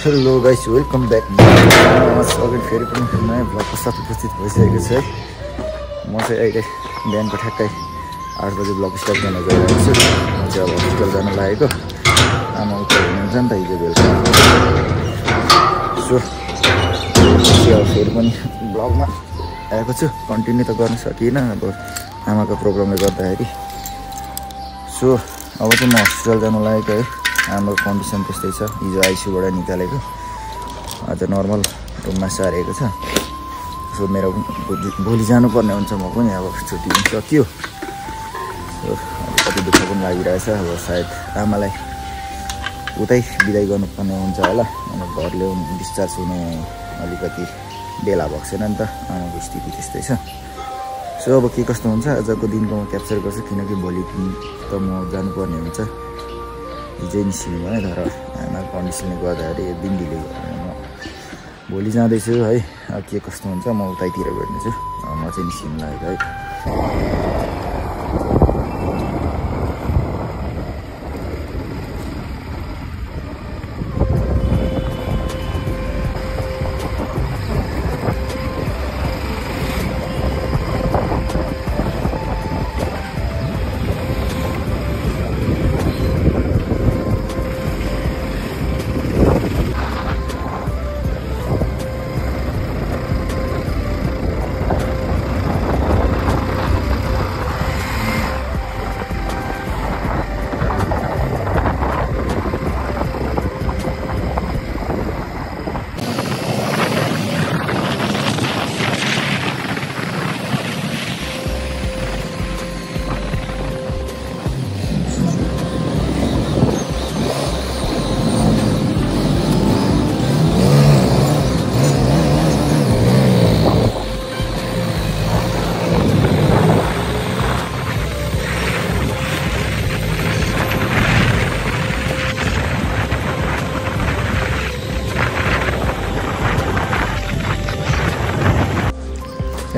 Hello guys welcome back again फेरि पनि नयाँ भ्लगको साथ उपस्थित भइसकेको छ है। म चाहिँ अहिले बिहानको ठ्याक्कै 8 बजे भ्लग स्टार्ट गर्न गइरहेको छु। म चाहिँ अब हस्पिटल जान लागेको। आमा उता हुनुहुन्छ नि त हिजो बेलुका। सो अब फेरि पनि भ्लगमा आएको छु। कन्टिन्यू त गर्न सकिनँ अब आमाको प्रब्लमले गर्दाखेरि। सो अब चाहिँ म हस्पिटल जान लागेको है। आमाको कन्डिसन त्यस्तै छ। हिजो आइसियुबाट निकालेको, आज नर्मल रुममा सारेको छ। सो मेरो भोलि जानुपर्ने हुन्छ। म पनि अब छुट्टी पनि सकियो। सो अलिकति दुःख पनि लागिरहेछ। अब सायद आमालाई उतै बिदाई गर्नुपर्ने हुन्छ होला। अनि घर ल्याउनु डिस्चार्ज हुने अलिकति बेला भएको छैन नि त। आमाको स्थिति त्यस्तै छ। सो अब के कस्तो हुन्छ आजको दिनको म क्याप्चर गर्छु, किनकि भोलि त म जानुपर्ने हुन्छ। हिजै निस्किनु भयो तर आमाको कन्डिसनले गर्दाखेरि एक दिन ढिले गरेर म भोलि जाँदैछु है। अब के कस्तो हुन्छ म उतैतिर भेट्नेछु। म चाहिँ निस्किनु लागेको है।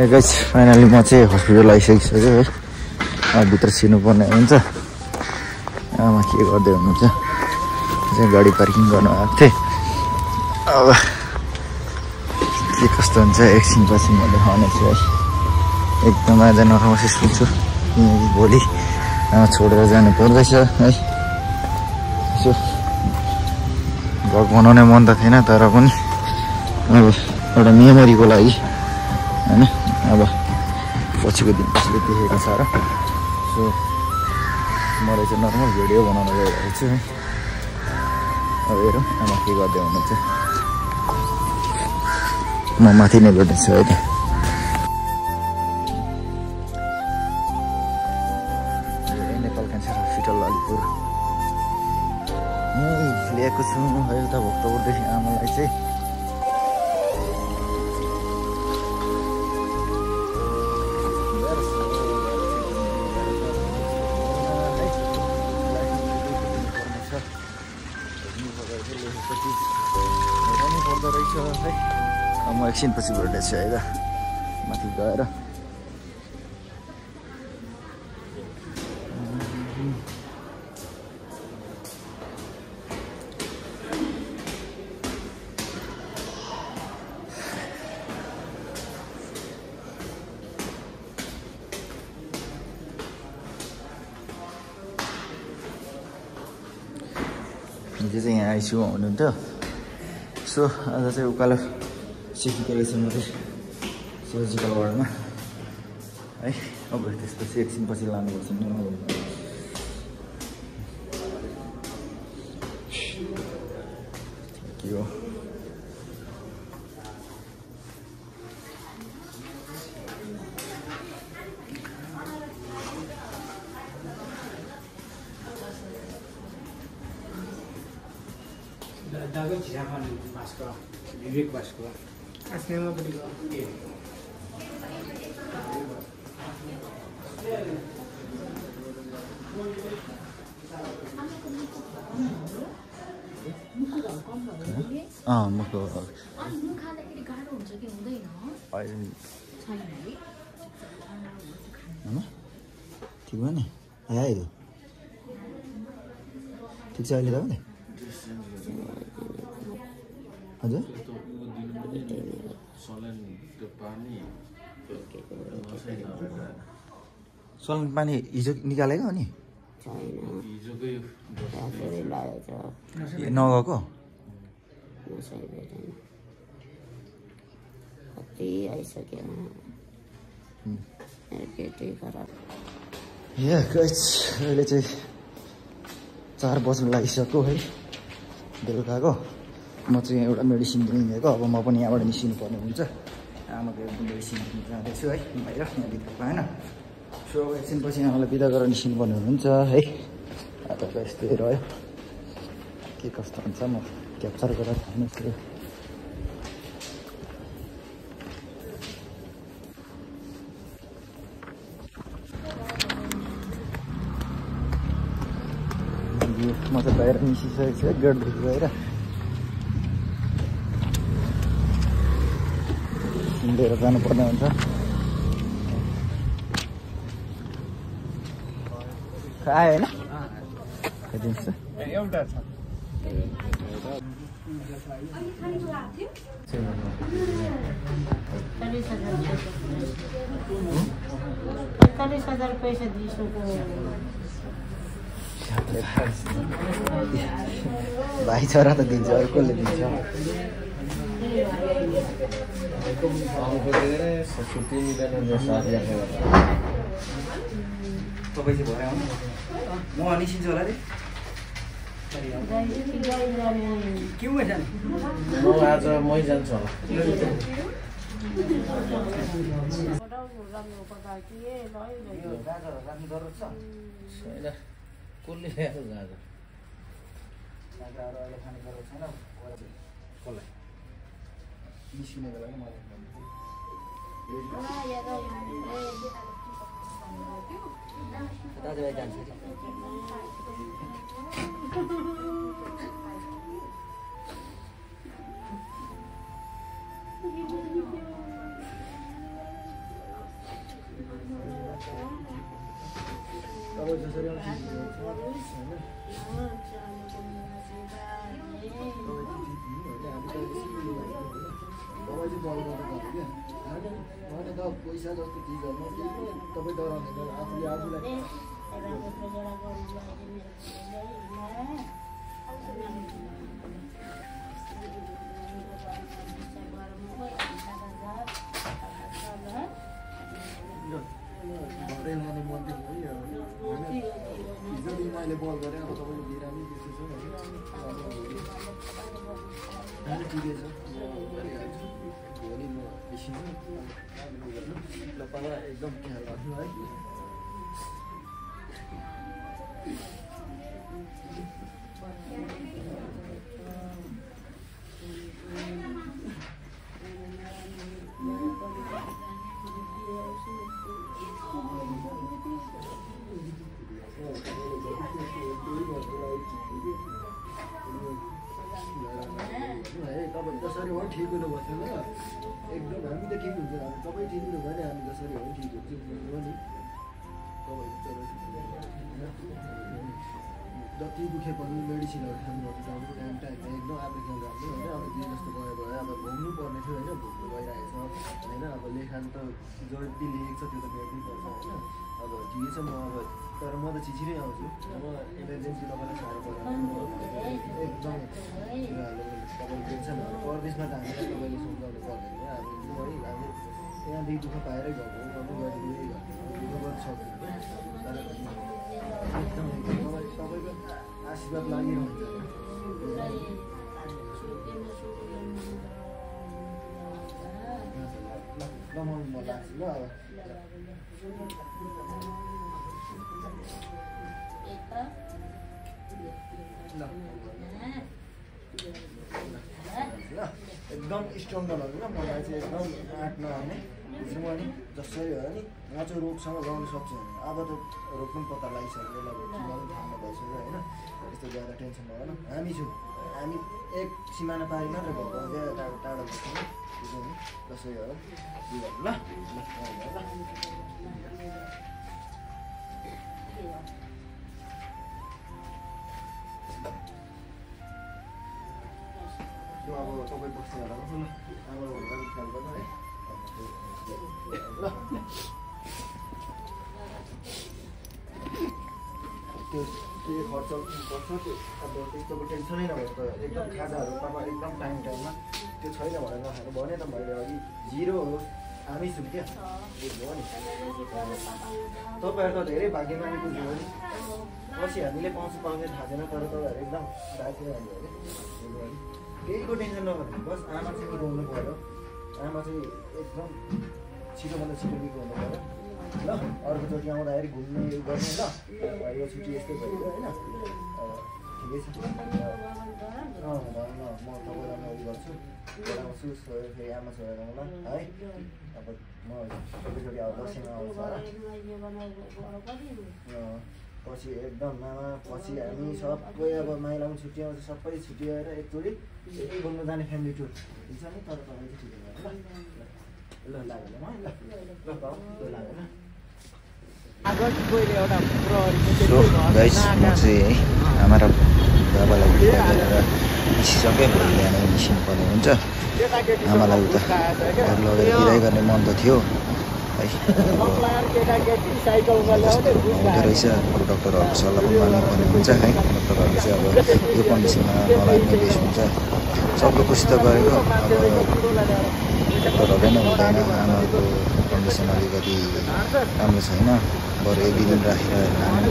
गाइस फाइनली म चाहिँ हस्पिटल आइसकिसक्यो है। अब भित्र छिर्नुपर्ने हुन्छ। आमा के गर्दै हुनुहुन्छ चाहिँ गाडी पार्किङ गर्नु आएको थिएँ। अब के कस्तो हुन्छ एकछिनपछि म देखाउने छु है। एकदम आज नर्भस हुन्छु किनकि भोलि छोडेर जानु पर्दैछ है। यसो भ्लग बनाउने मन त थिएन तर पनि अब एउटा मेमोरीको लागि हैन। अब पछिको दिन पछिले देखेको छ र। सो मलाई चाहिँ नर्मल भिडियो बनाउन गइरहेको छु है। अब हेरौँ आमा के गर्दै हुनुहुन्छ। म माथि नै भेट्नेछु है त। नेपाल क्यान्सर हस्पिटल अलिपुर ल्याएको छु अहिले त भक्तपुरदेखि आमालाई चाहिँ। पर्दो रहेछ है। म एकछिनपछि भेट्नेछु है त माथि गएर। हिजो चाहिँ यहाँ आइसियुमा हुनुहुन्थ्यो। सो आज चाहिँ उकालो सिकेको रहेछ म चाहिँ सर्जिकल वार्डमा है। अब त्यसपछि एकछिनपछि लानुपर्छ नि। के हो दागो छिराफान भास्कर विवेक भास्कर आस्नेमा पनि के मुखको खाँदाखेरि गाह्रो हुन्छ कि हुँदैन ठिक भयो नि आइहाल्यो। ठिक छ अहिले तपाईँले हजुर सलन पानी हिजो निकालेको अनि नगएको अहिले चाहिँ 4 बज्नु लागिसक्यो है बेलुकाको म चाहिँ एउटा मेडिसिन दिनु हिँडेको अब म पनि यहाँबाट निस्किनु पर्ने हुन्छ आमाको एउटा मेडिसिन दिनु जाँदैछु है बाहिर यहाँ भित्र पाएन सो एकछिनपछि आमालाई बिदा गरेर निस्किनु पर्ने हुन्छ है आज त यस्तै रह्यो के कस्तो हुन्छ म क्याप्चर गरेर खानेछु म त बाहिर निस्किसकेको छु गेटदेखि बाहिर लिएर जानुपर्ने हुन्छ आयो होइन खाइदिनुहोस् त एउटा छ 40,000 पैसा दिइसक्यो भाइ छोरा त दिन्छ अरू कसले दिन्छ तपाईँ चाहिँ भएर आउनु म निस्किन्छु होला रे के भयो जाने म आज मै जान्छु होला गाजरहरू राख्नु जरुरत छ छैन कसले ल्याएको गाजर काँक्राहरू अहिले खाने जरुरत छैन कसलाई निस्किने बेला नि मलाई दाजुभाइ जान्छ तपाईँ जसरी पैसा जस्तो चिजहरूमा केही तपाईँ डराउँदैन आफूले आफूलाई घरै लाने मन्दिर हो होइन हिजो मैले बल गरेँ अब तपाईँको बिरामी त्यस्तो छ होइन ठिकै छ भोलि म निस्किन्छु ल पाला एकदम ख्याल राख्नु है तपाईँ जसरी हो ठिक हुनुभएको थियो ल एकदम हामी त ठिक हुन्छ हामी तपाईँ ठिक हुनु भयो नि हामी जसरी हो ठिक हुन्छ हो नि जति दुखे पनि मेडिसिनहरू खानुपर्छ टाइम टाइममा एकदम आफ्नो ख्याल राख्नु होइन अब जे जस्तो भयो भयो अब घुम्नु पर्ने थियो होइन घुम्नु गइरहेको छ होइन अब लेखान त जति लेखेको छ त्यो त भेट्नै पर्छ होइन अब ठिकै छ म अब तर म त छिछिरै आउँछु म इमर्जेन्सी तपाईँलाई साह्रो पर्छ एकदम तपाईँको टेन्सनहरू परदेशमा त हामीलाई तपाईँले सम्झाउनु पर्दैन हामी यहाँदेखि दुःख पाएरै गएको हो गर्नु गरिदिँदै दुःख गर्नु सक्दैन तर एकदम तपाईँको आशीर्वाद लागिरहन्छ रमाउनु मन लाग्छ ल अब एकदम स्ट्रङ नभएको ल मलाई चाहिँ एकदम आँट नआउने बुझ्नु नि जसरी भयो नि म चाहिँ रोगसँग गाउनु सक्छु अब त रोग पनि पत्ता लगाइसक्यो ल किनभने थाहा भइसक्यो होइन यस्तो ज्यादा टेन्सन भएन हामी छौँ हामी एक सिमाना पारी मात्रै भएको टाढो टाढो बस्छौँ बुझ्नु नि जसरी हो ल अब तपाईँ बस्ने होला ल आमाको भनेर ख्याल गर्नु है ल त्यो खर्च पर्छ त्यो अब त्यस्तो टेन्सनै नभएर त एकदम खाजाहरू तपाईँ एकदम टाइममा त्यो छैन भनेर नखानु भने त मैले अघि 0 हो हामी छौँ क्या बुझ्नुभयो नि तपाईँहरू त धेरै भाग्यमानी बुझ्नुभयो नि पछि हामीले पाउँछ थाहा छैन तर तपाईँहरू एकदम भाग्यमानी हो क्या केहीको टेन्सन नगर्नु बस आमा चाहिँ निको हुनु पऱ्यो आमा चाहिँ एकदम छिटोभन्दा छिटो निको हुनु पऱ्यो ल अर्कोचोटि आउँदाखेरि घुम्ने गर्ने ल यो छुट्टी यस्तै भयो होइन ठिकै छ म तपाईँलाई उयो गर्छु बोलाउँछु फेरि आमा छोडेर आउँला है अब म एकैचोटि अब दसैँमा आउँछ पछि एकदम मामा पछि हामी सबै अब माइलामा छुट्टी आउँछ सबै छुट्टी आएर एकचोटि यही घुम्नु जाने फ्यामिली टुर हुन्छ नि तर तपाईँ चाहिँ ठिकै भयो ल लागेन ल लागेन सो गाइस म चाहिँ है आमा र बाबालाई निस्किसकेँ भोलि बिहान निस्किनु पर्ने हुन्छ आमालाई उता घर लगेर बिदाइ गर्ने मन त थियो है हुँदो रहेछ अब डक्टरहरूको सल्लाह पनि मान्नुपर्ने हुन्छ है डक्टरहरूले चाहिँ अब यो कन्डिसनमा नलाग्ने बेस हुन्छ सबको खुसी त गरेको अब डक्टरहरूले नै हुँदैन आमाको कन्डिसन अलिकति राम्रो छैन बरु 1-2 दिन राखेर लानु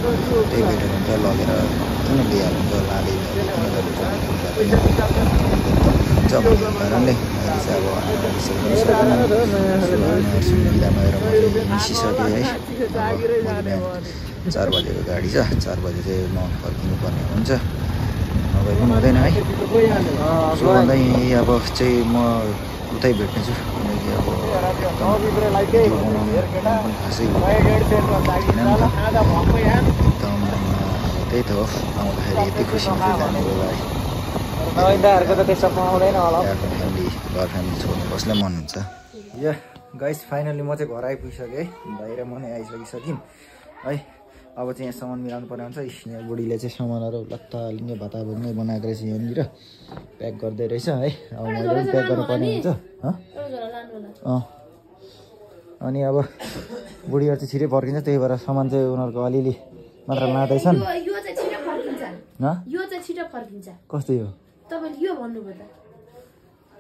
त्यही बेटर हुन्छ लगेर किन लिइहाल्नु हुन्छ लाले हुन्छ भन्ने कारणले मैले चाहिँ अब बिदामा हेरेर म चाहिँ निस्किसकेँ है बिहान 4 बजेको गाडी छ 4 बजे चाहिँ म फर्किनु पर्ने हुन्छ नभए पनि हुँदैन है सो भन्दै अब चाहिँ म उतै भेट्नेछु किनकि अब भिडियो बनाउनु खासै एकदम त्यही त हो आउँदाखेरि यति खुसी हुन्छ जाने बेला फ्यामिली घर फ्यामिली छोड्नु कसलाई मन हुन्छ या गाइस फाइनली म चाहिँ घर आइपुगिसकेँ है बाहिर म नै आइसकिसक्यौँ है अब चाहिँ यहाँ सामान मिलाउनु पर्ने हुन्छ यहाँ बुढीले चाहिँ सामानहरू लत्ता लिने भाता भुङ्गै बनाएको रहेछ यहाँनिर प्याक गर्दै रहेछ है अब मैले पनि प्याक गर्नुपर्ने हुन्छ अनि अब बुढीहरू चाहिँ छिटै फर्किन्छ त्यही भएर सामान चाहिँ उनीहरूको अलिअलि मात्र लाँदैछन् कस्तो यो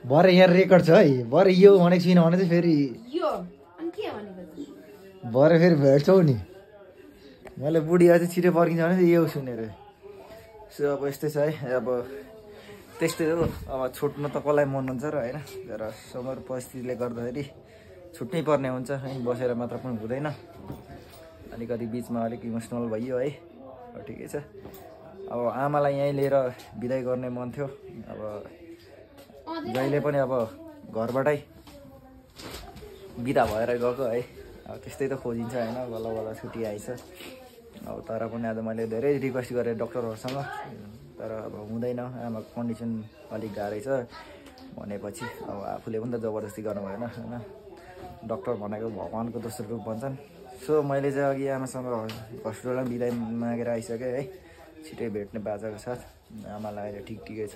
भरे यहाँ रेकर्ड छ है भरे यो भनेको छुइनँ भने चाहिँ फेरि भरे फेरि भेट्छौ नि मैले बुढीहरू चाहिँ छिटो फर्किन्छ भने चाहिँ यो सुनेर सो अब यस्तै छ है अब त्यस्तै हो अब छुट्नु त कसलाई मन हुन्छ र होइन तर समर परिस्थितिले गर्दाखेरि छुट्नै पर्ने हुन्छ है बसेर मात्र पनि हुँदैन अलिकति बिचमा अलिक इमोसनल भइयो है ठिकै छ अब आमालाई यहीँ लिएर बिदाइ गर्ने मन थियो अब जहिले पनि अब घरबाटै बिदा भएर गएको है अब त्यस्तै त खोजिन्छ होइन बल्ल बल्ल छुट्टी आइछ अब तर पनि आज मैले धेरै रिक्वेस्ट गरेँ डक्टरहरूसँग तर अब हुँदैन आमाको कन्डिसन अलिक गाह्रै छ भनेपछि अब आफूले पनि त जबरजस्ती गर्नु भएन होइन डक्टर भनेको भगवान्को दोस्रो रूप भन्छन् सो मैले चाहिँ अघि आमासँग हस्पिटलमा बिदाइ मागेर आइसकेँ है छिटै भेट्ने बाजाको साथ आमालाई अहिले ठिकै छ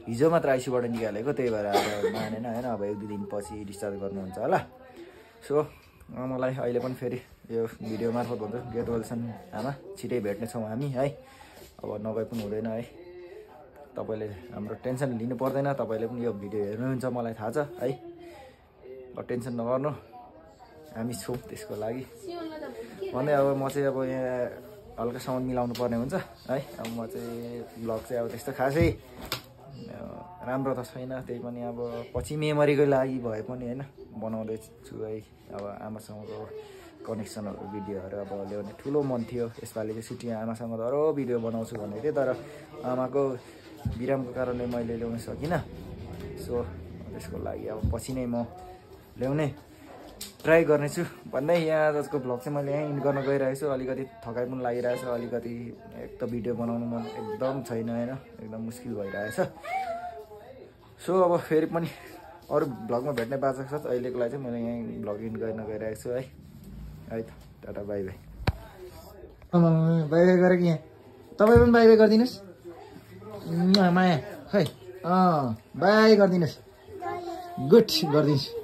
हिजो मात्र आइसीबाट निकालेको त्यही भएर अब मानेन होइन अब 1-2 दिनपछि डिस्चार्ज गर्नुहुन्छ होला सो आमालाई अहिले पनि फेरि यो भिडियो मार्फत भन्छु गेट वेल छन् आमा छिटै भेट्नेछौँ हामी है अब नगए पनि हुँदैन है तपाईँले हाम्रो टेन्सन लिनु पर्दैन तपाईँले पनि यो भिडियो हेर्नुहुन्छ मलाई थाहा छ है अब टेन्सन नगर्नु हामी छौँ त्यसको लागि भन्दै अब म चाहिँ अब यहाँ हल्का सामान मिलाउनु पर्ने हुन्छ है अब म चाहिँ ब्लग चाहिँ अब त्यस्तो खासै राम्रो त छैन त्यही पनि अब पछि मेमोरीको लागि भए पनि होइन बनाउँदैछु है अब आमासँगको कनेक्सनहरू भिडियोहरू अब ल्याउने ठुलो मन थियो यसपालि चाहिँ छुट्टी आमासँग त अरू भिडियो बनाउँछु भनेको थिएँ तर आमाको बिरामको कारणले मैले ल्याउन सकिनँ सो त्यसको लागि अब पछि नै म ल्याउने ट्राई गर्नेछु भन्दै यहाँ आजको भ्लग चाहिँ मैले यहीँ इन्ड गर्न गइरहेको छु अलिकति थकाइ पनि लागिरहेछ अलिकति एक त भिडियो बनाउनु मन एकदम छैन होइन एकदम मुस्किल भइरहेछ सो अब फेरि पनि अरू भ्लगमा भेट्ने बाचा छ अहिलेको लागि चाहिँ मैले यहीँ भ्लग इन्ड गर्न गइरहेको छु है त tata bye by by by गरेको यहाँ तपाईँ पनि बाई बाई गरिदिनुहोस् माया खै बाई गरिदिनुहोस् गुड गरिदिनुहोस्